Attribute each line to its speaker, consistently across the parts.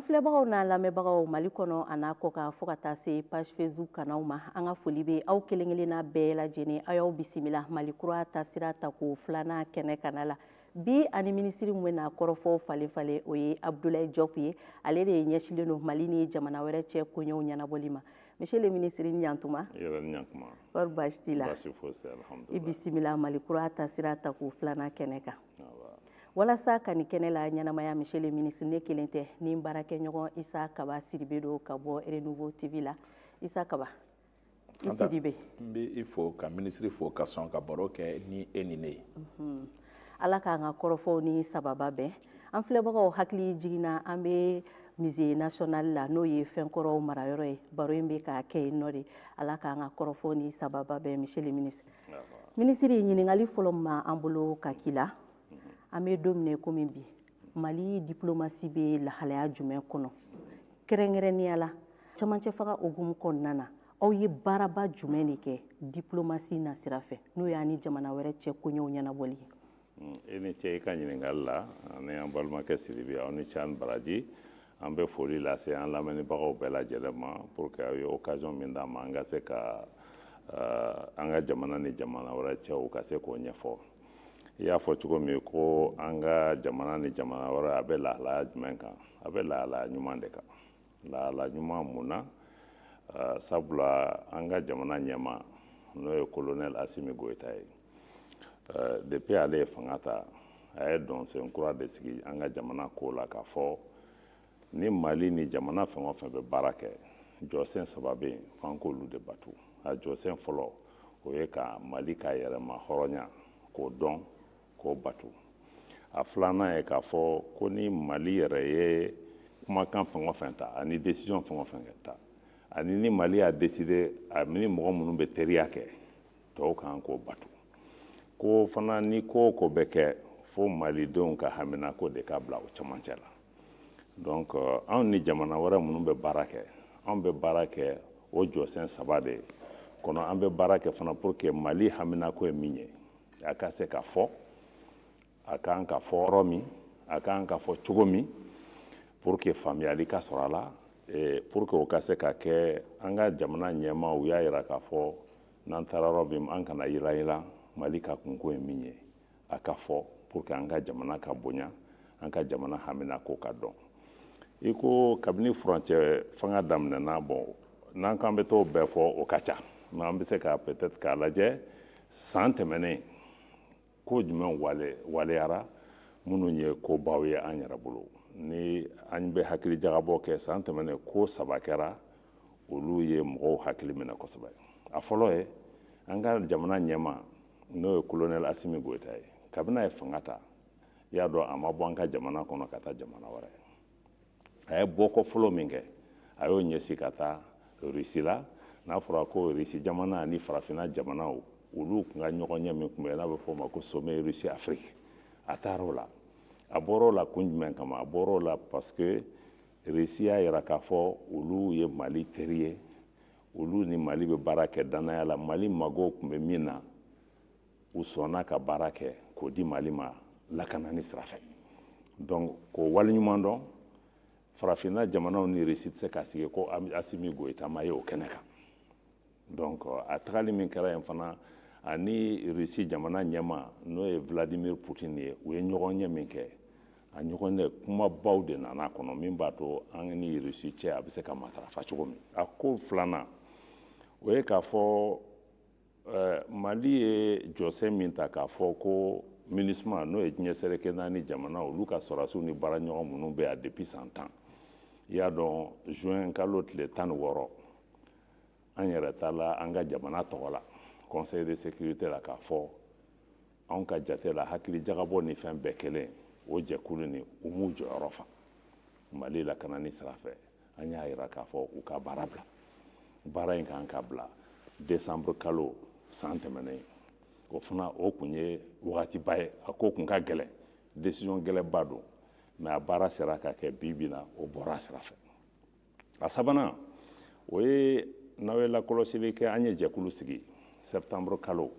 Speaker 1: Filɛbagaw n'an lamɛnbagaw Mali kɔnɔ a n'a kɔ kan, fo ka taa se page Facebook kanaw ma, an ka foli bɛ aw kelen kelenna bɛɛ lajɛlen. Aw y'aw bisimila Mali Kura Tasira tako filanan kɛnɛ kana la. Bi, ani minisiri min bɛna kɔrɔfɔw falen falen, o ye Abdoulaye Diop ye. Ale de ɲɛsilen don Mali ni jamana wɛrɛ cɛ koɲɛw ɲɛnabɔli ma. Monsieur le ministre, ni ɲantuma.
Speaker 2: Yɛrɛ ni ɲantuma.
Speaker 1: Kɔri baasi t'i la?
Speaker 2: Baasi fosi tɛ,
Speaker 1: I
Speaker 2: alhamdulilah.
Speaker 1: bisimila Mali Kura Tasira tako filanan kɛnɛ kan. Walasa ka nin kɛnɛ la ɲɛnamaya, monsieur le ministre, ne kelen tɛ, ni n baarakɛɲɔgɔn Isa Kaba Sidibe don ka bɔ Renouveau TV la. Isa Kaba, i Sidibe.
Speaker 3: N bɛ i fo ka minisiri fo ka sɔn ka baro kɛ ni e ni ne ye.
Speaker 1: Ala k'an ka kɔrɔfɔw ni sababa bɛn. An filɛbagaw hakili jiginna, an bɛ Musée national la, n'o ye fɛnkɔrɔw marayɔrɔ ye. Baro in bɛ ka kɛ yen nɔ de. Ala k'an ka kɔrɔfɔw ni sababa bɛn. Monsieur le ministre, minisiri, ɲininkali fɔlɔ min b'an bolo ka k'i la, an bɛ don min na komi bi, Mali diplomatie bɛ lahalaya jumɛn kɔnɔ, kɛrɛnkɛrɛnnenya la camancɛ fanga hukumu kɔnɔna na? Aw ye baaraba jumɛn de kɛ diplomatie nasira fɛ, n'o y'a ni jamana wɛrɛ cɛ koɲɛw ɲɛnabɔli ye?
Speaker 2: I ni ce i ka ɲininkali la. Ani an balimakɛ Sidibe, aw ni ce ani baraji. An bɛ foli lase an lamɛnnibagaw bɛɛ lajɛlen ma pour que aw ye occasion min d'an ma, an ka se ka an ka jamana ni jamana wɛrɛ cɛw ka se k'o ɲɛfɔ. I y'a fɔ cogo min ko an ka jamana ni jamana wɛrɛ, a bɛ lahalaya jumɛn kan? A bɛ lahalaya ɲuman de kan. Lahala ɲuman mun na? Sabula an ka jamana ɲɛmaa, n'o ye colonel Assimi Goïta ye, depuis ale ye fanga ta, a ye dɔnsen kura de sigi an ka jamana ko la, k'a fɔ ni Mali ni jamana fɛn o fɛn bɛ baara kɛ, jɔsen saba bɛ yen f'an k'olu de bato. A jɔsen fɔlɔ, o ye ka Mali ka yɛrɛma hɔrɔnya k'o dɔn, k'o bato. A filanan ye k'a fɔ ko ni Mali yɛrɛ ye kumakan fɛn o fɛn ta ani décision fɛn o fɛn ta, ani ni Mali y'a décider ani mɔgɔ minnu bɛ teriya kɛ, tɔw kan k'o bato. Ko fana ni ko o ko bɛ kɛ, fo malidenw ka haminako de ka bila o cɛmancɛ la. Donc anw ni jamana wɛrɛ minnu bɛ baara kɛ, anw bɛ baara kɛ o jɔsen saba de kɔnɔ. An bɛ baara kɛ fana pour que Mali haminako ye min ye, a ka se ka fɔ, a kan ka fɔ yɔrɔ min, a kan ka fɔ cogo min, pour que faamuyali ka sɔrɔ a la. Pour que o ka se ka kɛ, an ka jamana ɲɛmaaw y'a yira k'a fɔ n'an taara yɔrɔ min, an kana yilayila. Mali ka kunko ye min ye, a ka fɔ pour que an ka jamana ka bonya, an ka jamana haminako ka dɔn. I ko kabini furancɛ fanga daminɛna, bon, n'an k'an bɛ t'o bɛɛ fɔ, o ka ca, mais an bɛ se ka peut-être k'a lajɛ san tɛmɛnen, ko jumɛn wale waleyara minnu ye kobaw ye an yɛrɛ bolo. Ni an bɛ hakili jagabɔ kɛ, san tɛmɛnen ko saba kɛra, olu ye mɔgɔw hakili minɛ kosɛbɛ. A fɔlɔ ye an ka jamana ɲɛmaa, n'o ye colonel Assimi Goïta ye. Kabini a ye fanga ta, i y'a dɔn, a ma bɔ an ka jamana kɔnɔ ka taa jamana wɛrɛ. A ye bɔkɔ fɔlɔ min kɛ, a y'o ɲɛsin ka taa Russie la. N'a fɔra ko Russie jamana ani farafinna jamanaw, olu tun ka ɲɔgɔn ɲɛ min tun bɛ, n'a bɛ fɔ o ma ko sommet Russie Afrique, a taara o la. A bɔra o la kun jumɛn kama? A bɔra o la parce que Russie y'a yira k'a fɔ olu ye Mali teri ye, olu ni Mali bɛ baara kɛ danaya la. Mali mago tun bɛ min na, u sɔnna ka baara kɛ k'o di Mali ma lakanani sira fɛ. Donc k'o waleɲuman dɔn, farafinna jamanaw ni Russie tɛ se ka sigi ko Assimi Goïta ma ye o kɛnɛ kan. Donc a tagali min kɛra yen fana, ani Russie jamana ɲɛmaa, n'o ye Vladimir Poutine ye, u ye ɲɔgɔn ɲɛ min kɛ, a ɲɔgɔn ɲɛ kumabaw de nana kɔnɔ min b'a to an ni Russie cɛ a bɛ se ka matarafa cogo min. A ko filanan, o ye k'a fɔ Mali ye jɔsen min ta k'a fɔ ko MINUSMA, n'o ye diɲɛ seleke naani jamana, olu ka sɔrɔdasiw ni baaraɲɔgɔn minnu bɛ yan depuis san 10, i y'a dɔn, juin kalo tile 16, an yɛrɛ taala an ka jamana tɔgɔ la Conseil de sécurité la k'a fɔ anw ka jate la, hakili jagabɔ ni fɛn bɛɛ kelen, o jɛkulu ni u m'u jɔyɔrɔ fa Mali lakanani sira fɛ. An y'a yira k'a fɔ u ka baara bila, baara in kan ka bila décembre kalo san tɛmɛnen. O fana, o kun ye wagatiba ye, a ko kun ka gɛlɛn, décision gɛlɛnba don, mais a baara sera ka kɛ. Bi bi na, o bɔra a sira fɛ. A sabanan, o ye n'aw ye lakɔlɔsili kɛ, an ye jɛkulu sigi septembre kalo,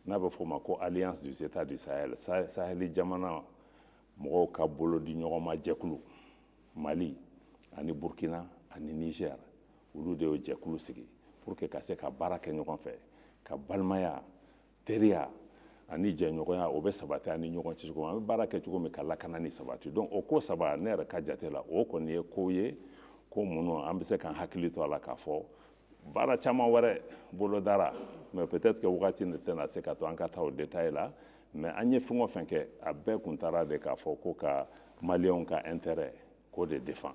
Speaker 2: n'a bɛ fɔ o ma ko Alliance des États du Sahel, Saheli jamana mɔgɔw ka bolo di ɲɔgɔn ma jɛkulu, Mali, ani Burkina ani Niger, olu de y'o jɛkulu sigi pour que ka se ka baara kɛ ɲɔgɔn fɛ, ka balimaya, teriya ani jɛɲɔgɔnya, o bɛ sabati an ni ɲɔgɔn cɛ cogo min, an bɛ baara kɛ cogo min ka lakana ni sabati. Donc o ko saba, ne yɛrɛ ka jate la, o kɔni ye ko ye, ko minnu an bɛ se k'an hakili to a la k'a fɔ baara caman wɛrɛ bolodara. Mais peut-être que wagati de tɛna se ka to an ka taa o détail la. Mais an ye fɛn o fɛn kɛ, a bɛɛ kun taara de k'a fɔ ko ka Maliyɛnw ka intérêt k'o de défend,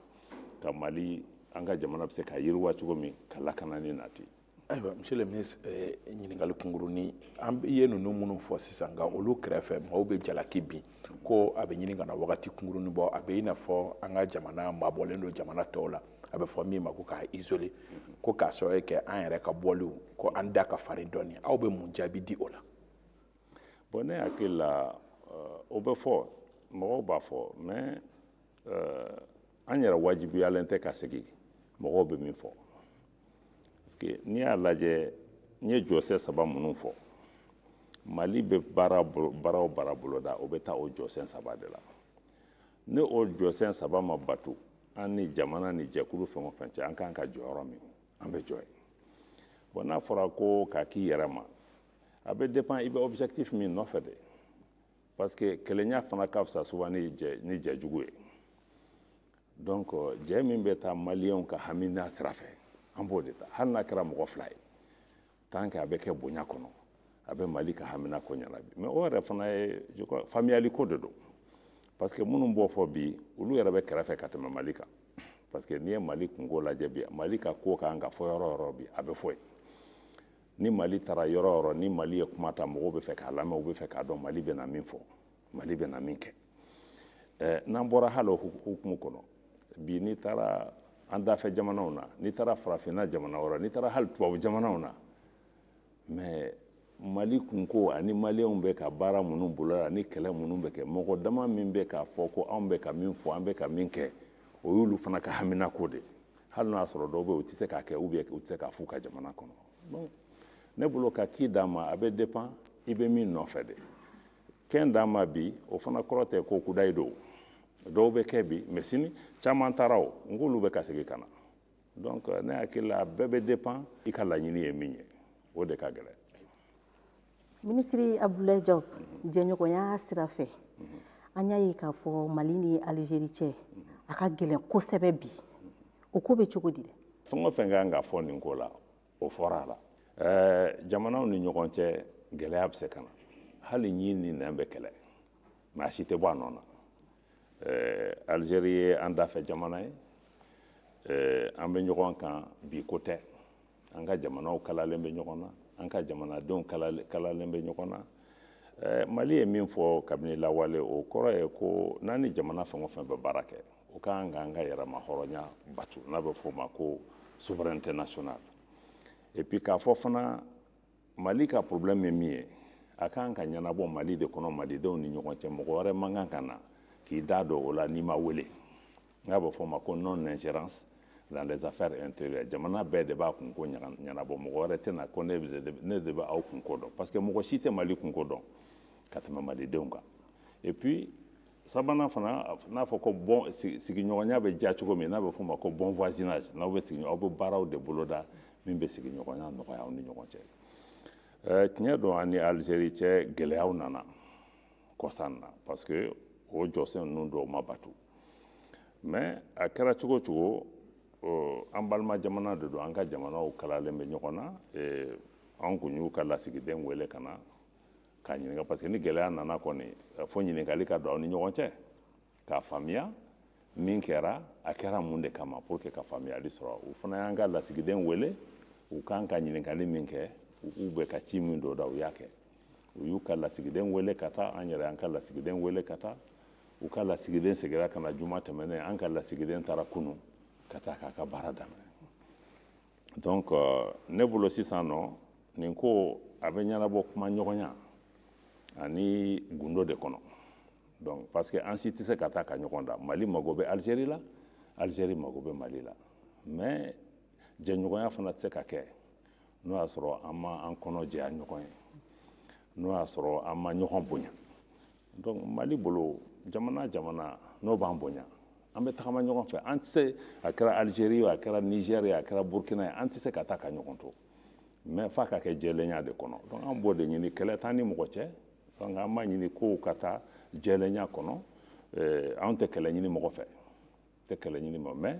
Speaker 2: ka Mali, an ka jamana bɛ se ka yiriwa cogo min, ka lakana ni nati.
Speaker 3: Ayiwa, monsieur le ministre, ɲininkali kunkurunin. An ye ninnu minnu fɔ sisan, nka olu kɛrɛfɛ, maaw bɛ jalaki bin ko a bɛ ɲini ka na wagati kunkurunin bɔ, a bɛ i n'a fɔ an ka jamana mabɔlen don jamana tɔw la, a bɛ fɔ min ma ko k'a isoler, ko k'a sababu kɛ an yɛrɛ ka bɔliw, ko an da ka farin dɔɔni. Aw bɛ mun jaabi di o la?
Speaker 2: Bon, ne hakili la, o bɛ fɔ, mɔgɔw b'a fɔ, mais an yɛrɛ wajibiyalen tɛ ka segin mɔgɔw bɛ min fɔ, parce que n'i y'a lajɛ, n ye jɔsen saba minnu fɔ, Mali bɛ baara baara o baara boloda, o bɛ taa o jɔsen saba de la. Ni o jɔsen saba ma batu, an ni jamana ni jɛkulu fɛn o fɛn cɛ, an kan ka jɔyɔrɔ min, an bɛ jɔ yen. Bon, n'a fɔra ko k'a k'i yɛrɛ ma, a bɛ dépend i bɛ objectif min nɔfɛ de, parce que kelenya fana ka fisa souvent ni jɛjugu ye. Donc jɛ min bɛ taa Maliyɛnw ka hamina sira fɛ, an b'o de ta, hali n'a kɛra mɔgɔ fila ye, tant que a bɛ kɛ bonya kɔnɔ, a bɛ Mali ka hamina ko ɲɛnabi. Mais o yɛrɛ fana ye, je crois, faamuyali ko de don, parce que minnu b'o fɔ bi, olu yɛrɛ bɛ kɛrɛfɛ ka tɛmɛ Mali kan, parce que n'i ye Mali kunko lajɛ bi, Mali ka ko kan ka fɔ yɔrɔ o yɔrɔ bi, a bɛ fɔ yen. Ni Mali taara yɔrɔ o yɔrɔ, ni Mali ye kuma ta, mɔgɔw bɛ fɛ k'a lamɛn, u bɛ fɛ k'a dɔn Mali bɛna min fɔ, Mali bɛna min kɛ. N'an bɔra hali o hukumu kɔnɔ bi, n'i taara an dafɛ jamanaw na, n'i taara farafinna jamana wɛrɛ, n'i taara hali tubabu jamanaw na, mais Mali kunko ani Maliyɛnw bɛ ka baara minnu bolo ani kɛlɛ minnu bɛ kɛ, mɔgɔ dama min bɛ k'a fɔ ko anw bɛ ka min fɔ, an bɛ ka min kɛ, o y'olu fana ka haminako de, hali n'a sɔrɔ dɔw bɛ yen, u tɛ se k'a kɛ, ou bien u tɛ se k'a f'u ka jamana kɔnɔ. Donc ne bolo, ka k'i d'a ma, a bɛ dépend i bɛ min nɔfɛ de. Kɛn d'a ma bi, o fana kɔrɔ tɛ ko kudayi don. Dɔw bɛ kɛ bi, mais sini caman taara, o n k'olu bɛ ka segin ka na. Donc ne hakili la, a bɛɛ bɛ dépend i ka laɲini ye min ye, o de ka gɛlɛn.
Speaker 1: Minisiri Abdoulaye Diop, jɛɲɔgɔnya sira fɛ, an y'a ye k'a fɔ Mali ni Algérie cɛ a ka gɛlɛn kosɛbɛ bi. O ko bɛ cogo di dɛ?
Speaker 2: Fɛn o fɛn kan ka fɔ nin ko la, o fɔra a la. Jamanaw ni ɲɔgɔn cɛ, gɛlɛya bɛ se ka na, hali ɲi ni nɛn bɛ kɛlɛ, mais a si tɛ bɔ a nɔ na. Algérie ye an dafɛ jamana ye, an bɛ ɲɔgɔn kan bi ko tɛ, an ka jamanaw kalalen bɛ ɲɔgɔn na, an ka jamanadenw kalalen bɛ ɲɔgɔn na. Mali ye min fɔ kabini lawale, o kɔrɔ ye ko n'an ni jamana fɛn o fɛn bɛ baara kɛ, o ka kan k'an ka yɛrɛma hɔrɔnya batu, n'a bɛ fɔ o ma ko souveraineté nationale. Et puis k'a fɔ fana, Mali ka problème ye min ye, a kan ka ɲɛnabɔ Mali de kɔnɔ, malidenw ni ɲɔgɔn cɛ. Mɔgɔ wɛrɛ man kan ka na k'i da don o la n'i ma wele, n'a bɛ fɔ o ma ko non ingérence dans les affaires intérieures. Jamana bɛɛ de b'a kunko ɲɛnabɔ, mɔgɔ wɛrɛ tɛ na ko ne de bɛ aw kunko dɔn, parce que mɔgɔ si tɛ Mali kunko dɔn ka tɛmɛ malidenw kan. Et puis sabanan fana, n'a fɔ ko bon sigiɲɔgɔnya bɛ diya cogo min, n'a bɛ fɔ o ma ko bon voisinage, n'aw bɛ sigi, aw bɛ baaraw de boloda min bɛ sigiɲɔgɔnya nɔgɔya aw ni ɲɔgɔn cɛ. Tiɲɛ don, an ni Algérie cɛ gɛlɛyaw nana kɔsan na, parce que o jɔsen ninnu dɔw ma batu. Mais a kɛra cogo o cogo, an balima jamana de don, an ka jamanaw kalalen bɛ ɲɔgɔn na. An kun y'u ka lasigiden wele ka na k'a ɲininka, parce que ni gɛlɛya nana kɔni, fo ɲininkali ka don aw ni ɲɔgɔn cɛ k'a faamuya min kɛra, a kɛra mun de kama, pour que ka faamuyali sɔrɔ. U fana y'an ka lasigiden wele, u kan ka ɲininkali min kɛ, u bɛ ka ci min don da, u y'a kɛ. U y'u ka lasigiden wele ka taa, an yɛrɛ y'an ka lasigiden wele ka taa. U ka lasigiden seginna ka na juma tɛmɛnen, an ka lasigiden taara kunun ka taa k'a ka baara daminɛ. Donc ne bolo sisan nɔ, nin ko a bɛ ɲɛnabɔ kuma ɲɔgɔnya ani gundo de kɔnɔ. Donc parce que an si tɛ se ka taa ka ɲɔgɔn da. Mali mago bɛ Algérie la, Algérie mago bɛ Mali la, mais jɛɲɔgɔnya fana tɛ se ka kɛ n'o y'a sɔrɔ an ma an kɔnɔ jɛya ɲɔgɔn ye, n'o y'a sɔrɔ an ma ɲɔgɔn bonya. Donc Mali bolo, jamana jamana n'o b'an bonya, An bɛ tagama ɲɔgɔn fɛ. An tɛ se, a kɛra Algérie ye, a kɛra Niger ye, a kɛra Burkina ye, an tɛ se ka taa ka ɲɔgɔn to, mais f'a ka kɛ jɛlenya de kɔnɔ. Donc an b'o de ɲini, kɛlɛ t'an ni mɔgɔ cɛ. Donc an b'a ɲini kow ka taa jɛlenya kɔnɔ. Anw tɛ kɛlɛ ɲini mɔgɔ fɛ, tɛ kɛlɛ ɲini mɔgɔ, mais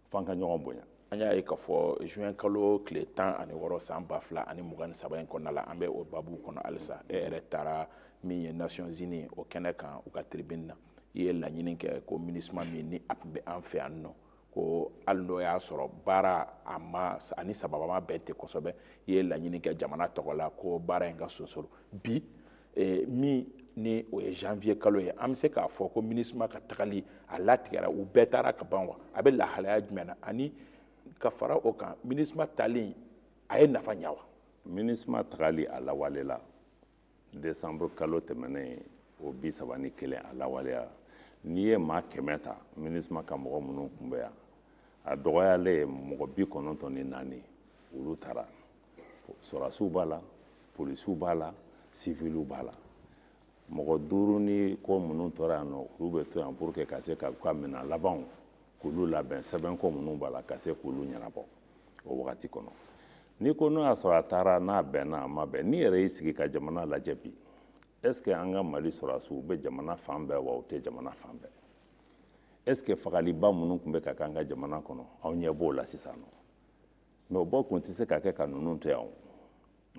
Speaker 2: f'an ka ɲɔgɔn bonya.
Speaker 3: An y'a ye k'a fɔ juin kalo tile 16 san 2023 in kɔnɔna la, an bɛ o babu kɔnɔ halisa. E yɛrɛ taara min ye Nations Unies o kɛnɛ kan, u ka tribune na, i ye laɲini kɛ ko MINUSMA min ni a tun bɛ an fɛ yan nɔ, ko hali n'o y'a sɔrɔ baara a ma ani sababa ma bɛn ten kosɛbɛ, i ye laɲini kɛ jamana tɔgɔ la ko baara in ka sonsoro. Bi min ni o ye janvier kalo ye, an bɛ se k'a fɔ ko MINUSMA ka tagali a latigɛra, u bɛɛ taara ka ban wa? A bɛ lahalaya jumɛn na? Ani ka fara o kan, MINUSMA talen a ye nafa ɲɛ wa?
Speaker 2: MINUSMA tagali a lawalela décembre kalo tɛmɛnen o 31, a lawaleya. N'i ye maa 100 ta, MINUSMA ka mɔgɔ minnu tun bɛ yan, a dɔgɔyalen ye mɔgɔ 94, olu taara. Sɔrɔdasiw b'a la, polisiw b'a la, siviliw b'a la. Mɔgɔ 5 ni ko minnu tora yan nɔ, olu bɛ to yan pour que ka se ka u ka minɛn labanw k'olu labɛn, sɛbɛnko minnu b'a la ka se k'olu ɲɛnabɔ o wagati kɔnɔ. N'i ko n'o y'a sɔrɔ a taara n'a bɛnna, a ma bɛn, n'i yɛrɛ y'i sigi ka jamana lajɛ bi, est ce que an ka Mali sɔrɔdasiw bɛ jamana fan bɛɛ wa, u tɛ jamana fan bɛɛ? Est ce que fagaliba minnu tun bɛ ka k'an ka jamana kɔnɔ, aw ɲɛ b'o la sisan nɔ? Mais o bɔ kun tɛ se ka kɛ ka ninnu to yan o.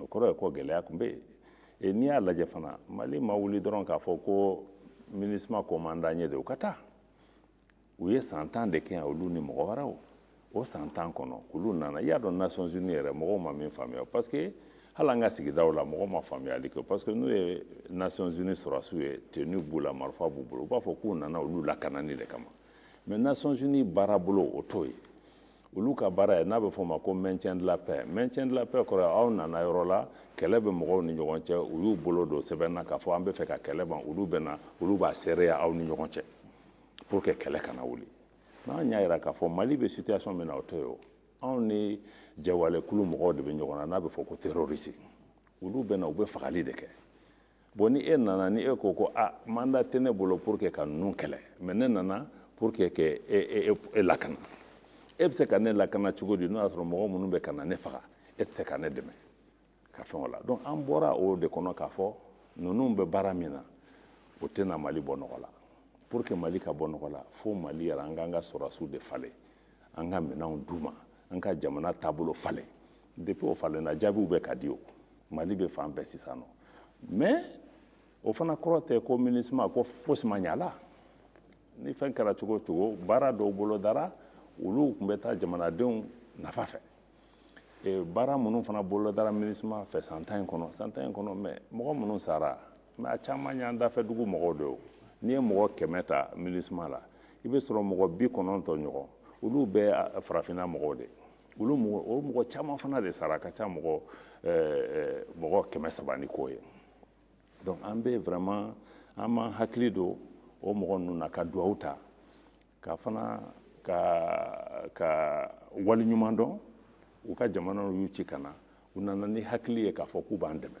Speaker 2: O kɔrɔ ye ko gɛlɛya tun bɛ yen. Et n'i y'a lajɛ fana, Mali ma wuli dɔrɔn k'a fɔ ko MINUSMA ko man d'an ye de, u ka taa. U ye san 10 de kɛ yan, olu ni mɔgɔ wɛrɛw. O san 10 kɔnɔ, olu nana. I y'a dɔn, Nations Unies yɛrɛ, mɔgɔw ma min faamuya, parce que hali an ka sigidaw la, mɔgɔw ma faamuyali kɛ, parce que n'u ye Nations Unies sɔrɔdasiw ye, tenue b'u la, marifa b'u bolo, u b'a fɔ k'u nana olu lakanani de kama. Mais Nations Unies baarabolo o t'o ye. Olu ka baara ye n'a bɛ fɔ o ma ko maintien de la paix. Maintien de la paix kɔrɔ ye aw nana yɔrɔ la, kɛlɛ bɛ mɔgɔw ni ɲɔgɔn cɛ, u y'u bolo don sɛbɛn na k'a fɔ an bɛ fɛ ka kɛlɛ ban, olu bɛ na, olu b'a seereya aw ni ɲɔgɔn cɛ pour que kɛlɛ kana wuli. N'an y'a yira k'a fɔ Mali bɛ situation min na, o tɛ ye o. Anw ni jɛwalekulu mɔgɔw de bɛ ɲɔgɔn na, n'a bɛ fɔ ko terroriste, olu bɛ na, u bɛ fagali de kɛ. Bon, ni e nana, ni e ko ko a mandat tɛ ne bolo pour que ka ninnu kɛlɛ, mais ne nana pour que ka e lakana, e bɛ se ka ne lakana cogo di n'o y'a sɔrɔ mɔgɔ minnu bɛ ka na ne faga, e tɛ se ka ne dɛmɛ ka fɛn o la? Donc an bɔra o de kɔnɔ k'a fɔ ninnu bɛ baara min na, o tɛna Mali bɔ nɔgɔ la. Pour que Mali ka bɔ nɔgɔ la, fo Mali yɛrɛ an k'an ka sɔrɔdasiw de falen, an ka minɛnw d'u ma, an ka jamana taabolo falen. Depuis o falenna, jaabiw bɛ ka di o. Mali bɛ fan bɛɛ sisan nɔ. Mais o fana kɔrɔ tɛ ko MINUSMA ko fosi ma ɲa la. Ni fɛn kɛra cogo o cogo, baara dɔw bolodara, olu tun bɛ taa jamanadenw nafa fɛ. Baara minnu fana bolodara MINUSMA fɛ san 10 in kɔnɔ, san 10 in kɔnɔ, mais mɔgɔ minnu sara, mais a caman y'an dafɛ dugu mɔgɔw de ye o. N'i ye mɔgɔ 100 ta MINUSMA la, i bɛ sɔrɔ mɔgɔ 90 ɲɔgɔn, olu bɛɛ farafinna mɔgɔw de ye. Olu mɔgɔ, o mɔgɔ caman fana de sara, ka ca mɔgɔ 300 ni kɔ ye. Donc an bɛ vraiment, an m'an hakili don o mɔgɔ ninnu na, ka duwawu ta, ka fana ka wali ɲuman dɔn u ka jamanaw y'u ci ka na. U nana ni hakili ye k'a fɔ k'u b'an dɛmɛ,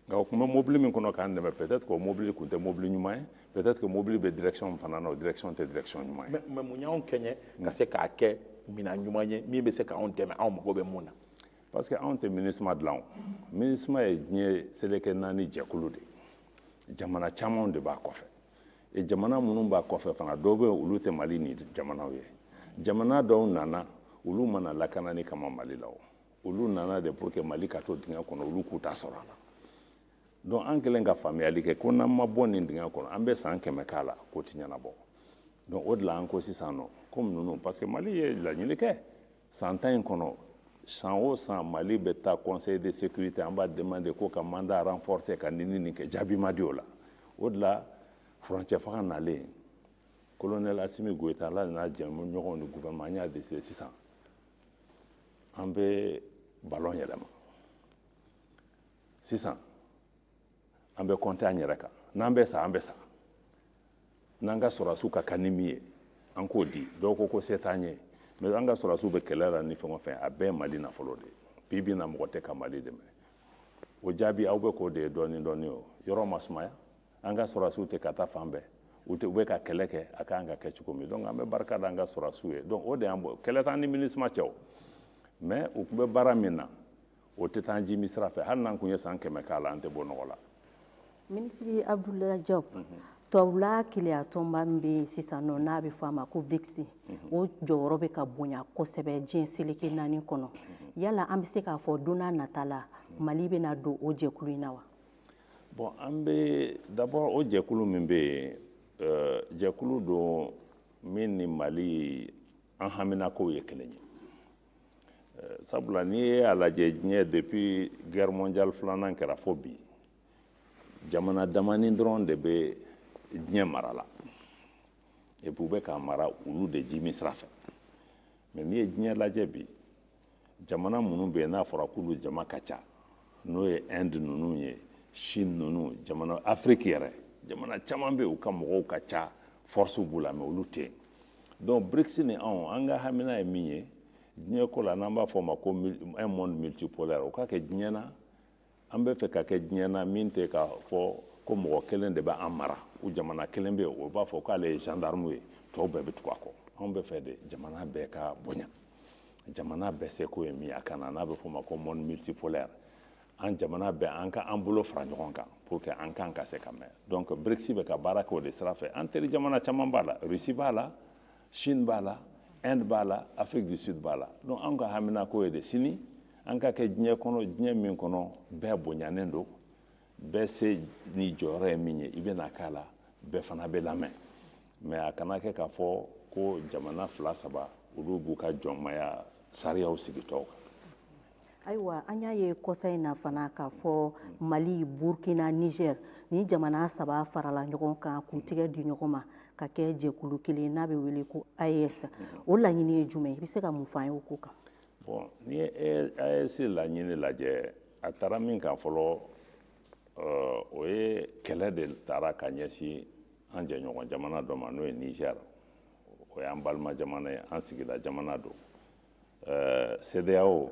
Speaker 2: nka u tun bɛ mobili min kɔnɔ k'an dɛmɛ, peut-être que o mobili tun tɛ mobili ɲuman ye, peut-être que mobili bɛ direction min fana na, o direction tɛ direction ɲuman ye.
Speaker 3: Mais mun y'anw kɛɲɛ ka se k'a kɛ minɛn ɲuman ye min bɛ se k'anw dɛmɛ, anw mago bɛ mun na?
Speaker 2: Parce que anw tɛ MINUSMA dilan o. MINUSMA ye diɲɛ seleke 4 jɛkulu de ye, jamana camanw de b'a kɔfɛ. Et jamana minnu b'a kɔfɛ fana, dɔw bɛ yen, olu tɛ Mali ni jamanaw ye. Jamana dɔw nana, olu mana lakanani kama Mali la o. Olu nana de pour que Mali ka to dingɛ kɔnɔ, olu k'u ta sɔrɔ a la. Donc an kɛlen ka faamuyali kɛ ko n'an ma bɔ nin dingɛ kɔnɔ, an bɛ san 100 k'a la, k'o ti ɲɛnabɔ. Donc o de la an ko sisan nɔ, komi ninnu, parce que Mali ye laɲini kɛ san 10 in kɔnɔ, san o san Mali bɛ taa Conseil de sécurité, an b'a demander ko ka mandat renforcer, ka nin nin kɛ, jaabi ma di o la. O de la furancɛ fanga nalen, colonel Assimi Goïta ala n'a jɛɲɔgɔnw ni gouvernement, an y'a décider sisan an bɛ ballon yɛlɛma. Sisan an bɛ compter an yɛrɛ kan, n'an bɛ sa, an bɛ sa, n'an ka sɔrɔdasiw ka kan ni min ye, an k'o di. Dɔw ko ko se t'an ye, mais an ka sɔrɔdasiw bɛ kɛlɛ la ni fɛn o fɛn, a bɛɛ ye Mali nafolo de ye. Bi bi in na, mɔgɔ tɛ ka Mali dɛmɛ. O jaabi aw bɛ k'o de ye dɔɔni dɔɔni o. Yɔrɔ ma sumaya, an ka sɔrɔdasiw tɛ ka taa fan bɛɛ. U tɛ, u bɛ ka kɛlɛ kɛ a kan ka kɛ cogo min. Donc an bɛ barika da an ka sɔrɔdasiw ye. Donc o de y'an bɔ, kɛlɛ t'an ni MINUSMA cɛ o, mais u tun bɛ baara min na, o tɛ taa jimi sira fɛ. Hali n'an kun ye san 100 k'a la, an tɛ bɔ nɔgɔ la.
Speaker 1: Minisiri Abdoulaye Diop, tubabula keleya tɔnba min bɛ yen sisan nɔ, n'a bɛ fɔ a ma ko BRICS, o jɔyɔrɔ bɛ ka bonya kosɛbɛ diɲɛ seleke naani kɔnɔ. Yala an bɛ se k'a fɔ don n'a nata la, Mali bɛna don o jɛkulu in na wa?
Speaker 2: Bon, an bɛ d'abord, o jɛkulu min bɛ yen, jɛkulu don min ni Mali an haminakow ye kelen ye. Sabula n'i ye a lajɛ, diɲɛ, depuis guerre mondiale filanan kɛra fo bi, jamana damani dɔrɔn de bɛ diɲɛ mara la, et puis u bɛ k'a mara olu de jimi sira fɛ. Mais n'i ye diɲɛ lajɛ bi, jamana minnu bɛ yen n'a fɔra k'olu jama ka ca, n'o ye Inde ninnu ye, Chine ninnu, jamana Afrique yɛrɛ, jamana caman bɛ yen, u ka mɔgɔw ka ca, force b'u la, mais olu tɛ yen. Donc BRICS ni anw, an ka hamina ye min ye diɲɛ ko la, n'an b'a fɔ o ma ko un monde multipolaire, o ka kɛ diɲɛ na. An bɛ fɛ ka kɛ diɲɛ na min tɛ k'a fɔ ko mɔgɔ kelen de bɛ an mara, u jamana kelen bɛ yen, o b'a fɔ k'ale ye gendarme ye, tɔw bɛɛ bɛ tugu a kɔ. Anw bɛ fɛ de jamana bɛɛ ka bonya, jamana bɛɛ seko ye min ye a ka na, n'a bɛ fɔ o ma ko monde multipolaire. An jamana bɛɛ, an ka an bolo fara ɲɔgɔn kan pour que an kan ka se ka mɛn. Donc BRICS bɛ ka baara kɛ o de sira fɛ. An teri jamana caman b'a la, Russie b'a la, Chine b'a la, Inde b'a la, Afrique du Sud b'a la. Donc an ka haminako ye de sini an ka kɛ diɲɛ kɔnɔ, diɲɛ min kɔnɔ bɛɛ bonyanen don, bɛɛ se ni jɔyɔrɔ ye min ye, i bɛna k'a la, bɛɛ fana bɛ lamɛn. Mais a kana kɛ k'a fɔ ko jamana fila saba, olu b'u ka jɔnmaya sariyaw sigi tɔw kan.
Speaker 1: Ayiwa, an y'a ye kɔsa in na fana k'a fɔ Mali, Burkina, Niger, ni jamana saba farala ɲɔgɔn kan k'u tɛgɛ di ɲɔgɔn ma ka kɛ jɛkulu kelen n'a bɛ wele ko AES. O laɲini ye jumɛn ye? I bɛ se ka mun fɔ an ye o ko kan?
Speaker 2: Bon, n'i ye AES laɲini lajɛ, a taara min kan fɔlɔ, o ye kɛlɛ de taara ka ɲɛsin an jɛɲɔgɔn jamana dɔ ma, n'o ye Niger. O y'an balima jamana ye, an sigida jamana don. CEDEAO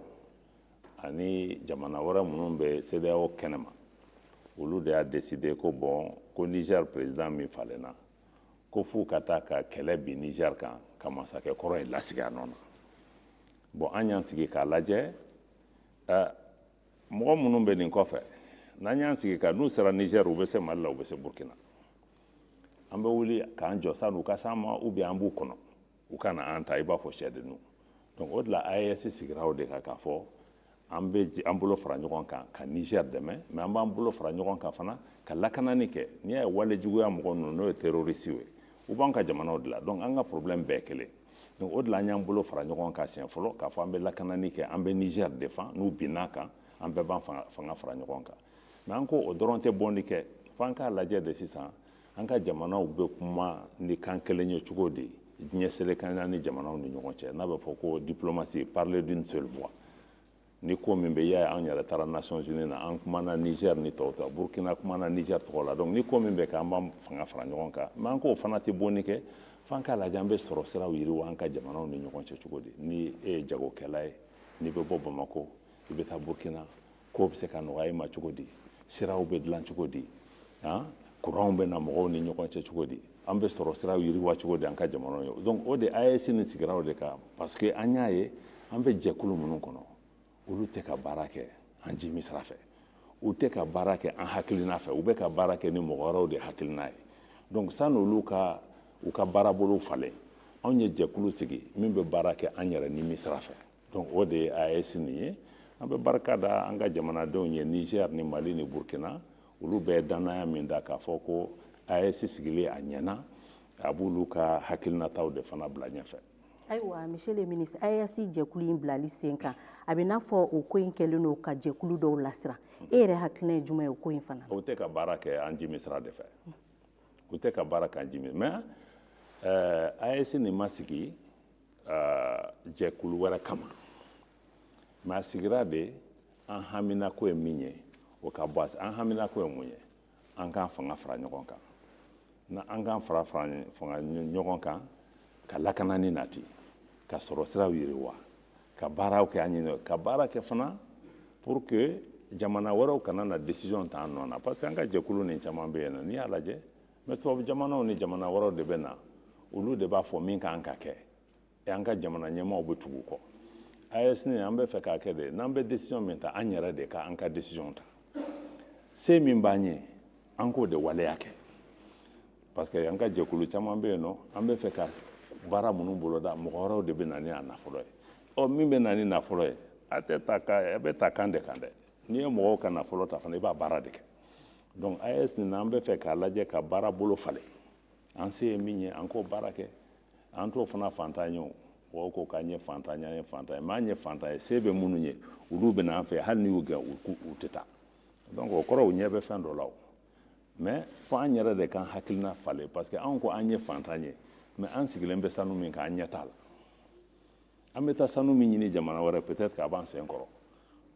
Speaker 2: ani jamana wɛrɛ minnu bɛ CEDEAO kɛnɛma, olu de y'a décidé ko bon, ko Niger président min falenna, ko f'u ka taa ka kɛlɛ bin Niger kan ka masakɛ kɔrɔ in lasigi a nɔ na. Bon, an y'an sigi k'a lajɛ, mɔgɔ minnu bɛ nin kɔfɛ, n'an y'an sigi ka n'u sera Niger, u bɛ se Mali la, u bɛ se Burkina. An bɛ wuli k'an jɔ sanni u ka s'an ma, ou bien an b'u kɔnɔ u ka na an ta i b'a fɔ sɛdenninw. Donc o de la AES sigira o de kan, k'a fɔ an bɛ an bolo fara ɲɔgɔn kan ka Niger dɛmɛ, mais an b'an bolo fara ɲɔgɔn kan fana ka lakanani kɛ. N'i y'a ye wale juguya mɔgɔ ninnu, n'o ye terroriste ye, u b'an ka jamanaw de la. Donc an ka problème bɛɛ kelen. Donc o de la an y'an bolo fara ɲɔgɔn kan siɲɛ fɔlɔ k'a fɔ an bɛ lakanani kɛ, an bɛ Niger défend. N'u binn'a kan, an bɛɛ b'an fanga fara ɲɔgɔn kan. Mais an ko o dɔrɔn tɛ bɔndi kɛ, f'an k'a lajɛ de sisan an ka jamanaw bɛ kuma ni kan kelen ye cogo di diɲɛ seleke naani jamanaw ni ɲɔgɔn cɛ, n'a bɛ fɔ ko diplomatie, parler d'une seule voix. Ni ko min bɛ, i y'a ye, an yɛrɛ taara Nations Unies na, an kumana Niger ni tɔw ta, Burkina kumana Niger tɔgɔ la. Donc ni ko min bɛ kɛ, an b'an fanga fara ɲɔgɔn kan. Mais an k'o fana tɛ bonni kɛ, f'an k'a lajɛ an bɛ sɔrɔ siraw yiriwa an ka jamanaw ni ɲɔgɔn cɛ cogo di. Ni e ye jagokɛla ye, n'i bɛ bɔ Bamakɔ, i bɛ taa Burkina, ko bɛ se ka nɔgɔya i ma cogo di? Siraw bɛ dilan cogo di? Han, kuranw bɛ na mɔgɔw ni ɲɔgɔn cɛ cogo di? An bɛ sɔrɔ siraw yiriwa cogo di an ka jamanaw ye? Donc o de AES nin sigira o de kan, parce que an y'a ye an bɛ jɛkulu minnu kɔnɔ, olu tɛ ka baara kɛ an jimi sira fɛ, u tɛ ka baara kɛ an hakilina fɛ, u bɛ ka baara kɛ ni mɔgɔ wɛrɛw de hakilina ye. Donc sanni olu ka u ka baarabolo falen, anw ye jɛkulu sigi min bɛ baara kɛ an yɛrɛ nimi sira fɛ. Donc o de ye AES nin ye. An bɛ barika da an ka jamanadenw ye, Niger ni Mali ni Burkina, olu bɛɛ ye danaya min da k'a fɔ ko AES sigilen a ɲɛna, a b'olu ka hakilinataw de fana bila ɲɛfɛ.
Speaker 1: Ayiwa, monsieur le ministre, AES jɛkulu in bilali sen kan, a bɛ n'a fɔ o ko in kɛlen don ka jɛkulu dɔw lasiran. E yɛrɛ hakilina ye jumɛn ye o ko in fana?
Speaker 2: O tɛ ka baara kɛ an jimi sira de fɛ, u tɛ ka baara kɛ an jimi. Mais AES nin ma sigi jɛkulu wɛrɛ kama, mais a sigira de an haminako ye min ye, o ka bɔ. An haminako ye mun ye? An k'an fanga fara ɲɔgɔn kan. Na an k'an fara fara fanga ɲɔgɔn kan ka lakanani nati, ka sɔrɔ siraw yiriwa, ka baaraw kɛ an ɲɛ, ka baara kɛ fana pour que jamana wɛrɛw kana na décision ta an nɔ na, parce que an ka jɛkulu nin caman bɛ yen nɔ, n'i y'a lajɛ Mais tubabu jamanaw ni jamana wɛrɛw de bɛ na, olu de b'a fɔ min kan ka kɛ, et an ka jamana ɲɛmaaw bɛ tugu u kɔ. AES ni an bɛ fɛ k'a kɛ de, n'an bɛ décision min ta, an yɛrɛ de ka an ka décision ta. Se min b'an ye, an k'o de waleya kɛ, parce que an ka jɛkulu caman bɛ yen nɔ, an bɛ fɛ ka baara minnu boloda, mɔgɔ wɛrɛw de bɛ na ni a nafolo ye. Ɔ, min bɛ na ni nafolo ye, a tɛ ta ka a bɛ ta kan de kan dɛ. N'i ye mɔgɔw ka nafolo ta fana, i b'a baara de kɛ. Donc AES nin, an bɛ fɛ k'a lajɛ ka baara bolo falen. An se ye min ye, an k'o baara kɛ. An t'o fana fantan ye. O mɔgɔw ko k'an ye fantan ye, an ye fantan ye, mais an ye fantan ye, se bɛ minnu ye, olu bɛ na an fɛ. Hali n'i y'u gɛn, u tɛ taa. Donc o kɔrɔ, u ɲɛ bɛ fɛn dɔ la. O mais fo an yɛrɛ de k'an hakilina falen, parce que anw ko an ye fantan ye, mais an sigilen bɛ sanu min kan, an ɲɛ t'a la. An bɛ taa sanu min ɲini jamana wɛrɛ, peut-être k'a b'an sen kɔrɔ.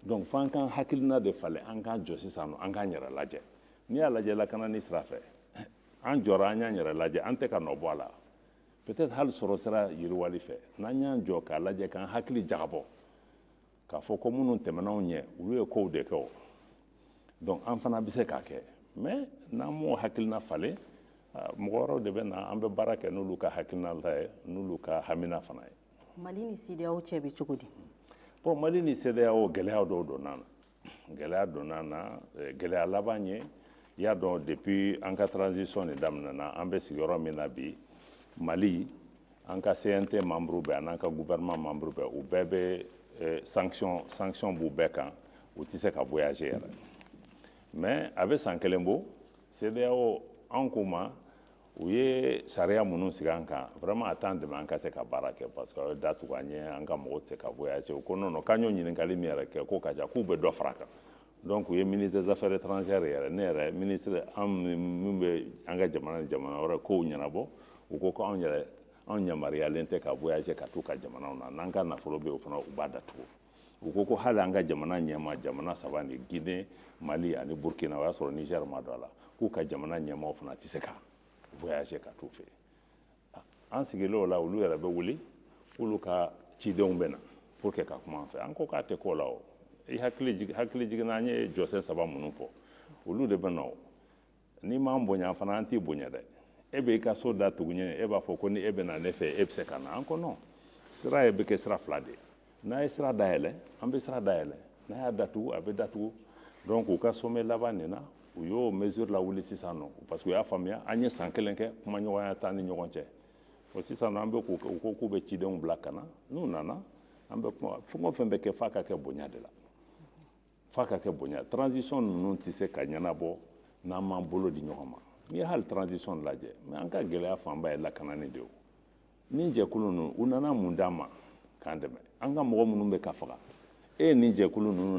Speaker 2: Donc fo an k'an hakilina de falen, an k'an jɔ sisan nɔ, an k'an yɛrɛ lajɛ. N'i y'a lajɛ lakanani sira fɛ, an jɔra, an y'an yɛrɛ lajɛ, an tɛ ka nɔ bɔ a la. Peut-être hali sɔrɔ sira yiriwali fɛ, n'an y'an jɔ k'a lajɛ, k'an hakili jagabɔ k'a fɔ ko minnu tɛmɛna anw ɲɛ, olu ye kow de kɛ. O donc an fana bɛ se k'a kɛ. Mais n'an m'o hakilina falen, mɔgɔ wɛrɛw de bɛ na, an bɛ baara kɛ n'olu ka hakilina ta ye, n'olu ka hamina fana ye.
Speaker 1: Mali ni CEDEAO cɛ bɛ cogo di?
Speaker 2: Bon, Mali ni CEDEAO, gɛlɛya dɔw donna na, gɛlɛya donna na. Gɛlɛya laban ye, i y'a dɔn, depuis an ka transition nin daminɛna, an bɛ sigiyɔrɔ min na bi, Mali, an ka CNT membre bɛɛ an'an ka gouvernement membre bɛɛ, u bɛɛ bɛ sanction b'u bɛɛ kan, u tɛ se ka voyager yɛrɛ. Mais a bɛ san kelen bɔ, CEDEAO, an k'u ma, u ye sariya minnu sigi an kan, vraiment a t'an dɛmɛ an ka se ka baara kɛ, parce que a ye da tugu an ɲɛ, an ka mɔgɔw tɛ se ka voyager. U ko non non, k'an y'o ɲininkali min yɛrɛ kɛ, k'o ka ca, k'u bɛ dɔ fara a kan. Donc u ye ministre des Affaires étrangères yɛrɛ, ne yɛrɛ ministre, an min bɛ an ka jamana ni jamana wɛrɛ kow ɲɛnabɔ, u ko ko anw yɛrɛ, anw yamaruyalen tɛ ka voyager ka t'u ka jamanaw na. N'an ka nafolo bɛ yen, o fana u b'a datugu. U ko ko hali an ka jamana ɲɛmaa, jamana saba ni Guinée, Mali ani Burkina, o y'a sɔrɔ Niger ma don a la, k'u ka jamana ɲɛmaaw fana tɛ se ka voyager ka t'u fɛ yen. An sigilen o la, olu yɛrɛ bɛ wuli k'olu ka cidenw bɛ na pour que ka kuma an fɛ. An ko k'a tɛ k'o la. O i hakili jiginna, an ye jɔsen saba minnu fɔ, olu de bɛ na. O n'i m'an bonya fana, an t'i bonya dɛ. E bɛ i ka so da tugu ɲɛ, e b'a fɔ ko ni e bɛ na ne fɛ, e bɛ se ka na. An ko non, sira ye bɛ kɛ sira fila de ye. N'a ye sira dayɛlɛ, an bɛ sira dayɛlɛ, n'a y'a datugu, a bɛ datugu. Donc u ka sommet laban nin na, u y'o mesure lawuli sisan nɔ, parce que u y'a faamuya an ye san kelen kɛ, kumaɲɔgɔnya t'an ni ɲɔgɔn cɛ. O sisan nɔ, an bɛ k'u, u ko k'u bɛ cidenw bila ka na. N'u nana, an bɛ kuma. Fɛn o fɛn bɛ kɛ, f'a ka kɛ bonya de la, f'a ka kɛ bonya. Transition ninnu tɛ se ka ɲɛnabɔ n'an m'an bolo di ɲɔgɔn ma. N'i ye hali transition lajɛ, mais an ka gɛlɛya fanba ye lakanani de ye. O ni jɛkulu ninnu, u nana mun d'an ma k'an dɛmɛ? An ka mɔgɔ minnu bɛ ka faga, e ni jɛkulu ninnu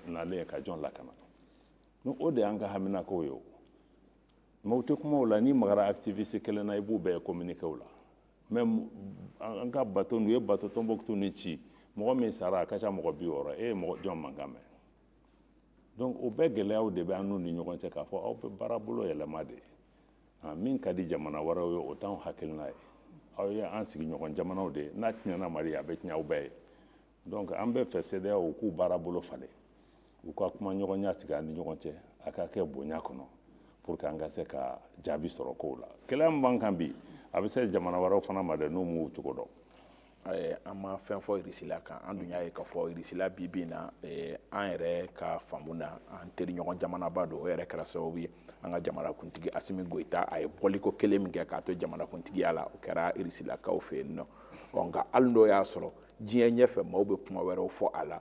Speaker 2: nalen ka jɔn lakana? Donc o de y'an ka haminakow ye. O mais u tɛ kuma o la. N'i magara activiste kelen na, i b'u bɛɛ communiqué o la. Mais an ka bateau, u ye bateau Tombouctou ni ci, mɔgɔ min sara, a ka ca mɔgɔ 60. E ye mɔgɔ jɔn mankan mɛn? Donc o bɛɛ gɛlɛyaw de bɛ an n'u ni ɲɔgɔn cɛ, k'a fɔ aw bɛ baara bolo yɛlɛma de, min ka di jamana wɛrɛw ye, o t'anw hakilina ye. Aw ye an sigiɲɔgɔn jamanaw de ye, n'a tiɲɛna Mali, a bɛ tiɲɛ aw bɛɛ ye. Donc an bɛ fɛ CEDEAO k'u baara bolo falen, u ka kuma ɲɔgɔnya sigi an ni ɲɔgɔn cɛ, a ka kɛ bonya kɔnɔ, pour que an ka se ka jaabi sɔrɔ kow la. Gɛlɛya min b'an kan bi, a bɛ se jamana wɛrɛw fana ma dɛ, n'u m'u cogo dɔn.
Speaker 3: An ma fɛn fɔ Irisila kan. An dun y'a ye k'a fɔ Irisila bi bi in na, an yɛrɛ ka faamu na, an teriɲɔgɔn jamanaba don. O yɛrɛ kɛra sababu ye, an ka jamanakuntigi Asimi Goyita, a ye bɔliko kelen min kɛ k'a to jamanakuntigiya la, o kɛra Irisilakaw fɛ yen nɔ. Ɔ, nka hali n'o y'a sɔrɔ diɲɛ ɲɛfɛ, maaw bɛ kuma wɛrɛw fɔ a la.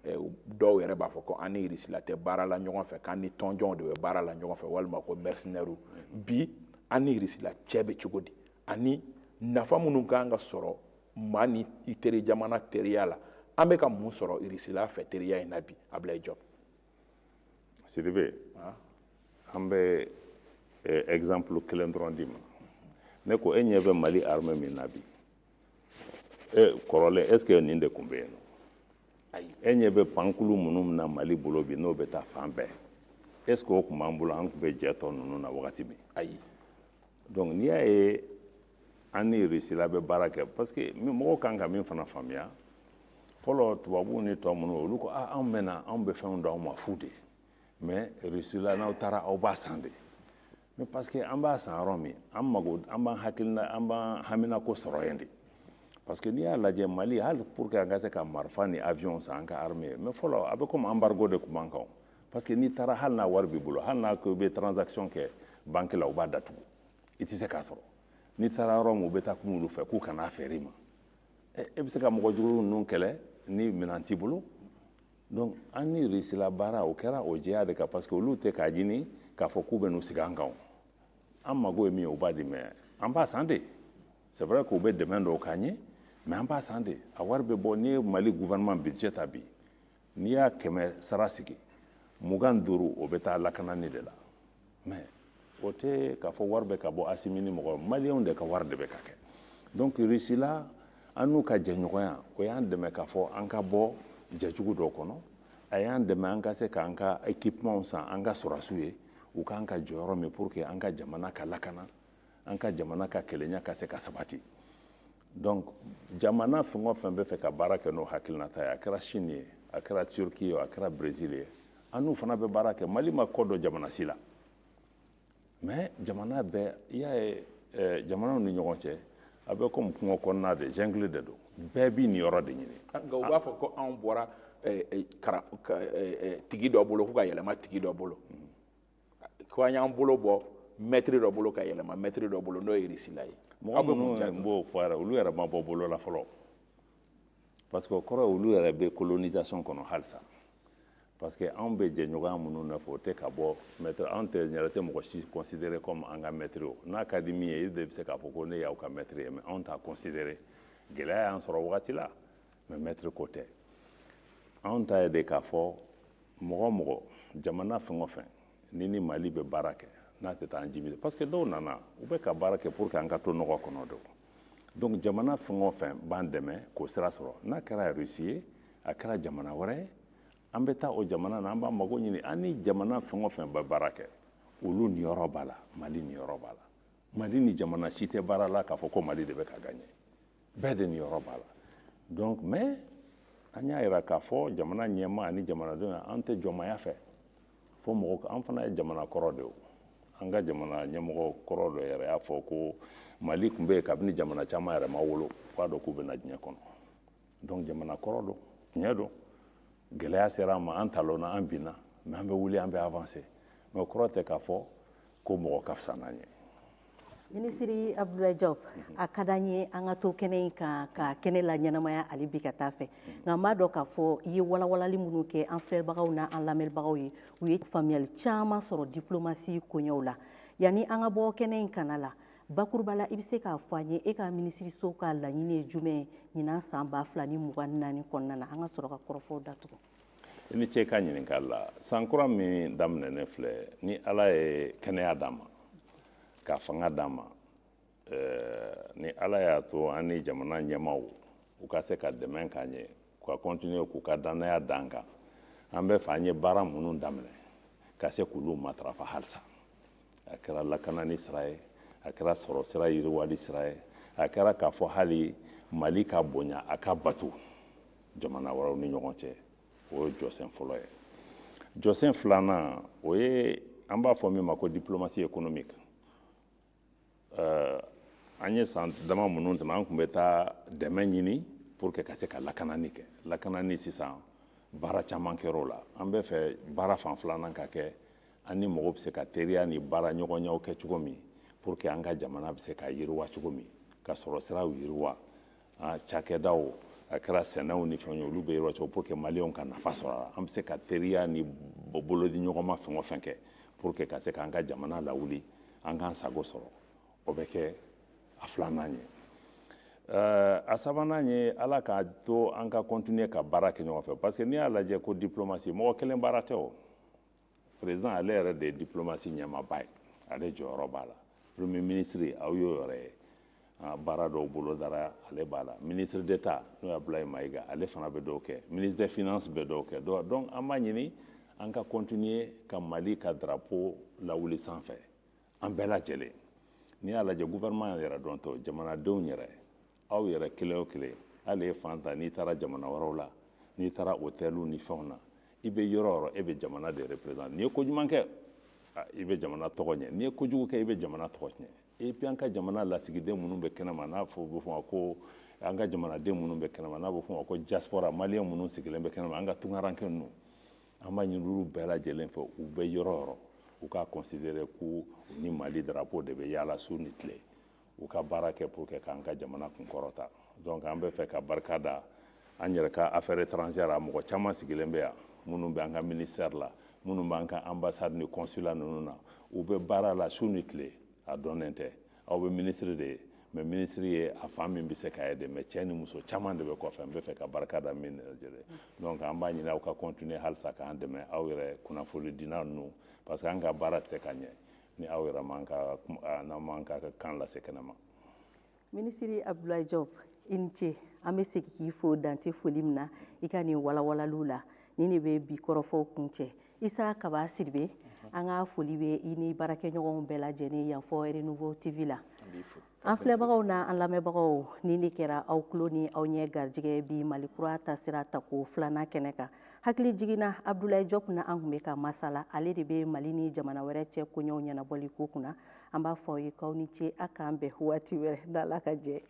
Speaker 3: Dɔw yɛrɛ b'a fɔ ko an ni Irisila tɛ baara la ɲɔgɔn fɛ, k'an ni tɔnjɔnw de bɛ baara la ɲɔgɔn fɛ, walima ko mercenaires. Bi, an ni Irisila cɛ bɛ cogo di, ani nafa minnu kan ka sɔrɔ maa ni i teri jamana teriya la, an bɛ ka mun sɔrɔ Irisila fɛ teriya in na bi, Abulayi Jɔp?
Speaker 2: Sidibe, an bɛ exemple kelen dɔrɔn d'i ma. Ne ko e ɲɛ bɛ Mali armée min na bi, e kɔrɔlen, est ce que nin de tun bɛ yen nɔ?
Speaker 3: Ayi.
Speaker 2: E ɲɛ bɛ pankulu minnu na Mali bolo bi, n'o bɛ taa fan bɛɛ, est ce que o tun b'an bolo, an tun bɛ jɛ tɔ ninnu na wagati min?
Speaker 3: Ayi.
Speaker 2: Donc n'i y'a ye an ni Russie bɛ baara kɛ, parce que mɔgɔw kan ka min fana faamuya, fɔlɔ tubabuw ni tɔ minnu, olu ko ah, anw bɛ na, anw bɛ fɛnw d'aw ma fu de, mais Russie la, n'aw taara, aw b'a san de. Mais parce que an b'a san yɔrɔ min, an mago, an b'an hakilina, an b'an haminako sɔrɔ yen de. Parce que n'i y'a lajɛ, Mali, hali pour que an ka se ka marifa ni avion san an ka armée ye, mais fɔlɔ a bɛ comme embargo de tun b'an kan. Parce que n'i taara, hali n'a wari b'i bolo, hali n'a ko i bɛ transaction kɛ banque la, u b'a datugu, i tɛ se k'a sɔrɔ. N'i taara yɔrɔ min, u bɛ taa kuma olu fɛ k'u kana feere i ma. E bɛ se ka mɔgɔ jugu ninnu kɛlɛ ni minɛn t'i bolo? Donc an ni Russie la baara, o kɛra o jɛya de kan, parce que olu tɛ k'a ɲini k'a fɔ k'u bɛ n'u sigi an kan. An mago ye min ye, u b'a di, mais an b'a san de. C'est vrai k'u bɛ dɛmɛ dɔw k'an ye, mais an b'a san de. A wari bɛ bɔ. N'i ye Mali gouvernement budget ta bi, n'i y'a 100 sara sigi, 25, o bɛ taa lakanani de la. Mais o tɛ k'a fɔ wari bɛ ka bɔ Asimi ni mɔgɔ, maliyɛnw de ka wari de bɛ ka kɛ. Donc Russie la, an n'u ka jɛɲɔgɔnya, o y'an dɛmɛ k'a fɔ an ka bɔ jɛjugu dɔw kɔnɔ. A y'an dɛmɛ an ka se k'an ka équipement san an ka sɔrɔdasiw ye, u k'an ka jɔyɔrɔ min pour que an ka jamana ka lakana, an ka jamana ka kelenya ka se ka sabati. Donc jamana fɛn o fɛn bɛ fɛ ka baara kɛ n'o hakilinata ye, a kɛra Chine ye, a kɛra Turquie ye, a kɛra Brésil ye, an n'u fana bɛ baara kɛ. Mali ma kɔ dɔn jamana si la, mais jamana bɛɛ, i y'a ye, jamanaw ni ɲɔgɔn cɛ, a bɛ comme kungo kɔnɔna de, jungle de don, bɛɛ b'i niyɔrɔ de ɲini.
Speaker 3: Nka u b'a fɔ ko anw bɔra tigi dɔ bolo ko ka yɛlɛma tigi dɔ bolo, ko an y'an bolo bɔ mɛtiri dɔ bolo ka yɛlɛma mɛtiri dɔ bolo, n'o ye Russie la ye.
Speaker 2: Mɔgɔ minnu b'o fɔ yɛrɛ, olu yɛrɛ ma bɔ bolo la fɔlɔ, parce que o kɔrɔ ye olu yɛrɛ bɛ colonisation kɔnɔ halisa. Parce que anw bɛ jɛɲɔgɔnya minnu nɔfɛ, o tɛ ka bɔ maître. Anw tɛ yɛrɛ tɛ mɔgɔ si considérer comme an ka maître. O n'a ka di min ye, e de bɛ se k'a fɔ ko ne y'aw ka maître ye, mais anw t'a considérer. Gɛlɛya y'an sɔrɔ wagati la, mais maître ko tɛ. Anw ta ye de k'a fɔ mɔgɔ mɔgɔ, jamana fɛn o fɛn ni Mali bɛ baara kɛ, n'a tɛ taa an jimi, parce que dɔw nana, u bɛ ka baara kɛ pour que an ka to nɔgɔ kɔnɔ de. Donc jamana fɛn o fɛn b'an dɛmɛ k'o sira sɔrɔ, n'a kɛra Russie ye, a kɛra jamana wɛrɛ ye, an bɛ taa o jamana na, an b'an mago ɲini. An ni jamana fɛn o fɛn bɛ baara kɛ, olu niyɔrɔ b'a la, Mali niyɔrɔ b'a la. Mali ni jamana si tɛ baara la k'a fɔ ko Mali de bɛ ka gagner, bɛɛ de niyɔrɔ b'a la. Donc mais an y'a yira k'a fɔ jamana ɲɛmaa ani jamanadenw, an tɛ jɔnmaya fɛ fo mɔgɔ. An fana ye jamana kɔrɔ de ye. An ka jamana ɲɛmɔgɔ kɔrɔ dɔ yɛrɛ y'a fɔ ko Mali tun bɛ yen kabini jamana caman yɛrɛ ma wolo, k'a dɔn k'u bɛ na diɲɛ kɔnɔ. Donc jamana kɔrɔ don, tiɲɛ don, gɛlɛya sera an ma, an talonna, an binna, mais an bɛ wuli, an bɛ avancer. Mais o kɔrɔ tɛ k'a fɔ ko mɔgɔ ka fisa n'an ye.
Speaker 1: Minisiri Abdoulaye Diop, a ka d'an ye an ka to kɛnɛ in kan ka kɛnɛ la ɲɛnamaya hali bi ka taa fɛ. Nka n b'a dɔn k'a fɔ i ye walawalali minnu kɛ an filɛbagaw n'an lamɛnbagaw ye, u ye faamuyali caman sɔrɔ diplomatie koɲɛw la. Yanni an ka bɔ kɛnɛ in kana la, bakuruba la, i bɛ se k'a fɔ an ye, e ka minisiriso ka laɲini ye jumɛn ye ɲinan san 2024 kɔnɔna na, an ka sɔrɔ ka kɔrɔfɔw datugu?
Speaker 2: I ni ce ka ɲininkali la. San kura min daminɛnen filɛ, ni Ala ye kɛnɛya d'an ma, ka fanga d'an ma, ni Ala y'a to an ni jamana ɲɛmaaw u ka se ka dɛmɛ k'an ye, ka continuer k'u ka danaya d'an kan, an bɛ fɛ an ye baara minnu daminɛ ka se k'olu matarafa halisa. A kɛra lakanani sira ye, a kɛra sɔrɔ sira yiriwali sira ye, a kɛra k'a fɔ hali Mali ka bonya, a ka bato jamana wɛrɛw ni ɲɔgɔn cɛ, o ye jɔsen fɔlɔ ye. Jɔsen filanan, o ye an b'a fɔ min ma ko diplomatie économique. An ye san dama minnu tɛmɛ, an tun bɛ taa dɛmɛ ɲini pour que ka se ka lakanani kɛ. Lakanani sisan, baara caman kɛra o la. An bɛ fɛ baara fan filanan ka kɛ an ni mɔgɔw bɛ se ka teriya ni baara ɲɔgɔnyaw kɛ cogo min, pour que an ka jamana bɛ se ka yiriwa cogo min, ka sɔrɔ siraw yiriwa, cakɛdaw, a kɛra sɛnɛw ni fɛnw ye, olu bɛ yiriwa cogo pour que maliyɛnw ka nafa sɔrɔ a la. An bɛ se ka teriya ni bolodi ɲɔgɔnma fɛn o fɛn kɛ pour que ka se k'an ka jamana lawuli, an k'an sago sɔrɔ, o bɛ kɛ a filanan ye. A sabanan ye, Ala k'a to an ka continuer ka baara kɛ ɲɔgɔn fɛ, parce que n'i y'a lajɛ ko diplomatie, mɔgɔ kelen baara tɛ. O président, ale yɛrɛ de ye diplomatie ɲɛmaaba ye, ale jɔyɔrɔ b'a la. Premier ministre, aw y'o yɛrɛ ye, baara dɔw bolodara, ale b'a la. Ministre d'État, n'o ye Abdoulaye Maïga, ale fana bɛ dɔw kɛ. Ministre des Finances bɛ dɔw kɛ. Donc an b'a ɲini an ka continuer ka Mali ka drapeau lawuli sanfɛ, an bɛɛ lajɛlen. N'i y'a lajɛ, gouvernement yɛrɛ dɔn tɛ, jamanadenw yɛrɛ, aw yɛrɛ kelen o kelen, hali e fan ta, n'i taara jamana wɛrɛw la, n'i taara hôteliw ni fɛnw na, i bɛ yɔrɔ o yɔrɔ, e bɛ jamana de représenter. N'i ye ko ɲuman kɛ, I bɛ jamana tɔgɔ ɲɛ. N'i ye kojugu kɛ, i bɛ jamana tɔgɔ tiɲɛ. Et puis an ka jamana lasigiden minnu bɛ kɛnɛma, n'a fɔ bɛ fɔ ma ko an ka jamanaden minnu bɛ kɛnɛma, n'a bɛ fɔ ma ko diaspora, malien minnu sigilen bɛ kɛnɛma, an ka tunkaranke ninnu, an b'a ɲini olu bɛɛ lajɛlen fɛ, u bɛ yɔrɔ o yɔrɔ, u k'a considérer k'u ni Mali drapeau de bɛ yaala su ni tile, u ka baara kɛ pour que k'an ka jamana kunkɔrɔta. Donc an bɛ fɛ ka barika da an yɛrɛ ka affaire étrangère a mɔgɔ caman sigilen bɛ yan, minnu bɛ an ka ministère la, minnu b'an ka ambassade ni consulat ninnu na, u bɛ baara la su ni tile. A dɔnnen tɛ, aw bɛ ministre de ye, mais ministre ye a fan min bɛ se k'a ye de, mais cɛ ni muso caman de bɛ kɔfɛ. N bɛ fɛ ka barika da min lajɛlen. Donc an b'a ɲini aw ka continuer halisa k'an dɛmɛ, aw yɛrɛ kunnafoni dina ninnu, parce que an ka baara tɛ se ka ɲɛ ni aw yɛrɛ m'an ka, n'aw m'an ka kan lase kɛnɛ ma.
Speaker 1: Minisiri Abdoulaye Diop, i ni ce. An bɛ segin k'i fo dante foli min na i ka nin walawalaliw la. Ni ne bɛ bi kɔrɔfɔw kuncɛ. Isa Kaba Sidibe, an ka foli bɛ i ni baarakɛɲɔgɔnw bɛɛ lajɛlen yan fɔ Renouveau TV la. An filɛbagaw na an lamɛnbagaw, ni ne kɛra aw tulo ni aw ɲɛ garijɛgɛ bi Mali kura tasira tako filanan kɛnɛ kan. Hakili jiginna Abdoulaye Diop na, an tun bɛ ka masala, ale de bɛ Mali ni jamana wɛrɛ cɛ koɲɛw ɲɛnabɔli ko kunna. An b'a fɔ aw ye k'aw ni ce, a k'an bɛn waati wɛrɛ n'Ala ka jɛ.